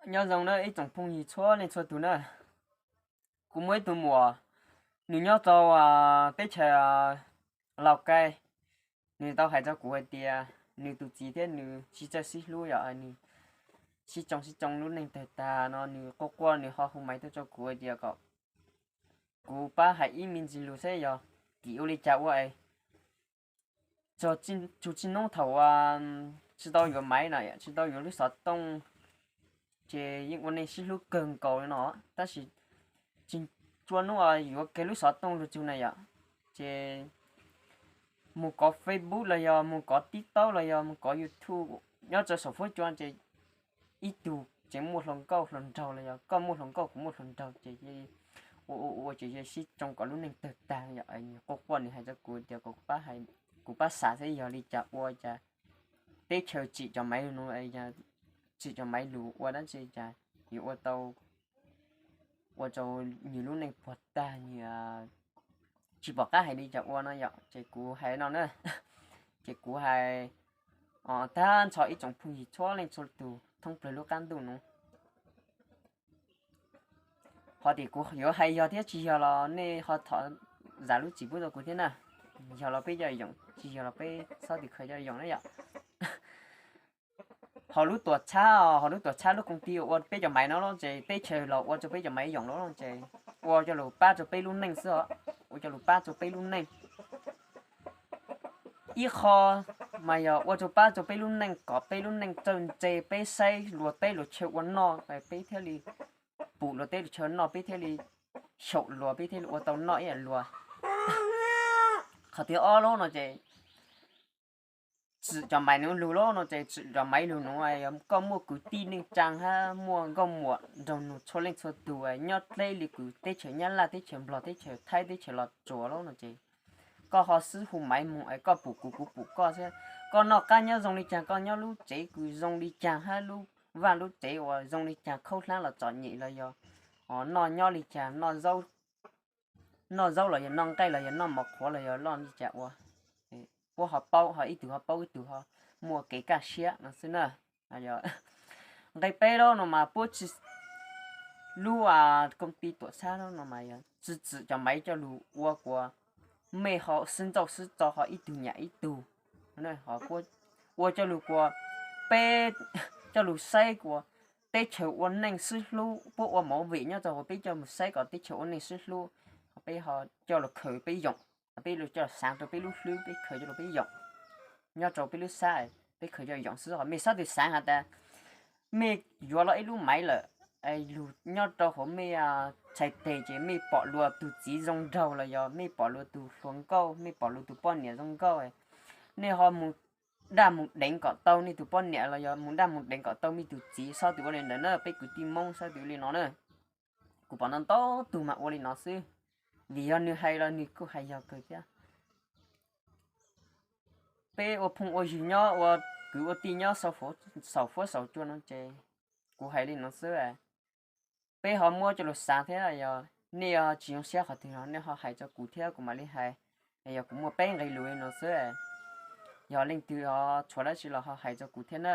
Nyob zoo na ib tsoom phooj ywg txhua leej txhua tus na. Kuv muaj ib tug muam, nws nyob rau teb chaws Lauj Kaim. Nws tau hais rau kuv hais tias nws tus txiv thiab nws sib txawj sib hlub, yog nws sib tsoo sib tsoo lub neej tawg tag no, nws quaj quaj nws ho hu maiv tuaj rau kuv hais tias kom kuv pab hais ib me ntsis lus seb yog tim ua li cas ua es txog txug txij hnub thaum tsis tau yuav maiv no, tsis tau yuav lub xov tooj, ces yeej ua neej sib hlub kawg nkaus li no, tab sis tsis tshua hnub yuav kiag lub xov tooj lug txug na yom, ces mus kov Facebook los yog mus kov TikTok los yog mus kov YouTube nyob rau saum fuab cua ces ib tug ces muaj hluas nkauj hluas nraug los yog koj muaj hluas nkauj kuv muaj hluas nraug ces ua ua ua ces sib tsoo kom lub neej tawg tag yom. Quaj quaj nws hais rau kuv tias kuv pab xav seb yog li cas ua cas teb chaws tsim cov maiv lug no, tsim cov maiv lug ua dab tsi cas yuav ua tau ua rau nws lub neej puag tag, nws tsis pom qab hais li cas ua no yom. Ces kuv hais no na, ces kuv hais tag nrho ib tsoom phooj ywg txhua leej txhua tus thoob plawg lub qab ntuj no. Qhov tias kuv yuav hais yog thiab tsis yog los nej ho thov zam lub txim pub rau kuv thiab na. Yog los peb coj yoom, tsis yog los peb txhob tim khaws coj yoom na yom. Hauv lub tuam txhab, hauv lub tuam txhab lub koom ti ua peb cov maiv no los ces teb chaws los ua rau peb cov maiv yoom los no ces ua coj lug pab rau peb lub neej xwb os, ua coj lug pab rau peb lub neej. Ib qho mas yog ua rau pab rau peb lub neej kom peb lub neej txawj ntse, peb saib luag teb luag chaw ua noj peb thiaj li pum luag teb luag chaw noj, peb thiaj li xyaum luag, peb thiaj li ua tau noj ib yam luag. Qhov thib ob lub no ces tsim cov maiv nuav lug lub no ces tsim cov maiv lug nuav, koj muaj kwv tij neej tsaa hab muaj nkauj muam nraug nug txhua leej txhua tug nyob dleb li kwv teb chaws Nyab Laj, teb chaws Nplog, teb chaws Thaib, teb chaws Los Tsuas lub no ces koj ho sib hu maiv moog es koj pum kuv kuv pum koj xwb. Koj noj qab nyob zoo li caag, koj nyob lub tsev kws zoo li caag hab lub vaj lub tsev uas zoo li caag, khaub hlab los txom nyem los yog noj nyob li caag, noj zaub los yog noj nqaij los yog noj mov qhuav los yog loj li cas ua, puab ho paub, ho ib tug ho paub ib tug ho muaj kev kaj siab no xwb na. Nqe peb lub no mas puab tsi, lub koom ti tuam txhab lub no mas yog tsi tsim cov maiv coj lug ua kuas mej ho sib nrauj sib tso ho ib tug nyam ib tug, ua coj lug kuas peb coj lug saib kuas teb chaws ua neej sib hlub, puab ua movie nyob rau hauv peb coj mus saib kom teb chaws ua neej sib hlub, peb ho coj lug khaws peb yoom, peb coj lug xaav rau peb lub hlwb, peb khaws coj lug peb yoom nyob rau peb lub sab, peb khaws coj yoom xwb. Mej sab twg xaav has tas mej yuav lug ib lub maiv lawm, lug nyob rau hauv mej txhais teg ces mej pom luag tug txiv zoo nraug los yog mej pom luag tug hluas nkauj, mej pom luag tug poj niam zoo nkauj, nej ho mus daj mus deev kom tau nej tug poj niam los yog mus daj mus deev kom tau mej tug txiv. Sab twg ua li ntawd na, peb kwv tij Moob sab twg ua li no na. Kuv pom ntau ntau tug mas ua li no xwb, vim yog nwg hais los nwg kuj hais yog kawg thiab. Peb ua phooj ua ywg nyob ua kwv ua tij nyob saum fuab saum cua no ces kuv hais li no xwb. Peb ho muab coj lug xaav thiab, yog nej tsis zoo siab qhov twg no nej ho hais rau kuv thiab kuv mam li hais. Yog kuv muaj peb nqe lus li no xwb, yog leej twg ho tshuav dab tsi los ho hais rau kuv thiab na.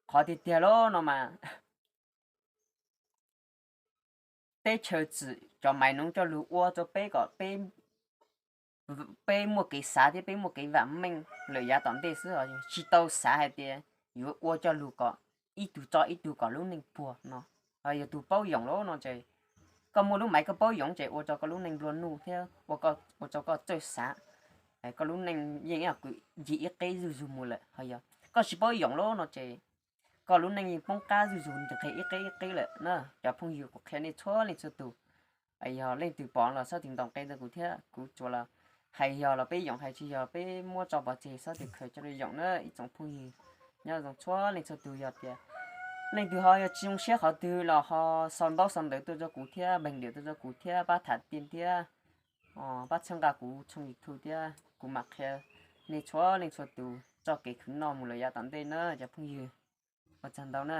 Qhov tiag tiag lub no mas teb chaws tsim cov maiv nuav coj lug ua rau peb kom peb muaj kev xav thiab peb muaj kev vam meej lawm yav tom ntej xwb, tsis tau xav hais tias yuav ua coj lug kom ib tug tso ib tug kom lub neej puag no. Yog tug paub yoom lub no ces koj muaj lub maiv koj paub yoom ces ua rau koj lub neej nplua nuj thiab ua rau koj txawj xav, koj lub neej yeej ib yam kws ncig ib qeb zuj zug mus lawm. Ho yog koj tsis paub yoom lub no ces koj lub neej yeej poob qab zuj zug nqeg ib qeb ib qeb lawm na. Cov phooj ywg, kuv qhia nej txhua leej txhua tug, yog leej twg pom los sab twg ntaus nqe rau kuv thiab, kuv tsuas los hais yog los peb yoom, hais tsis yog peb muab tso pov tseg, sab twg khaws coj lug yoom na ib tsoom phooj ywg nyob zoo txhua leej txhua tug. Yog tias leej twg ho yog tsis zoo siab qhov twg los ho sau ntaub sau ntawv tuaj rau kuv thiab, npeeg diam tuaj rau kuv thiab, pab tham tij thiab, pab txhawb nqa kuv tshooj YouTube thiab kuv mam qhia nej txhua leej txhua tus txoj kev khwv noj mus lawm yav tom ntej na cov phooj ywg. Ua tsaug ntau na.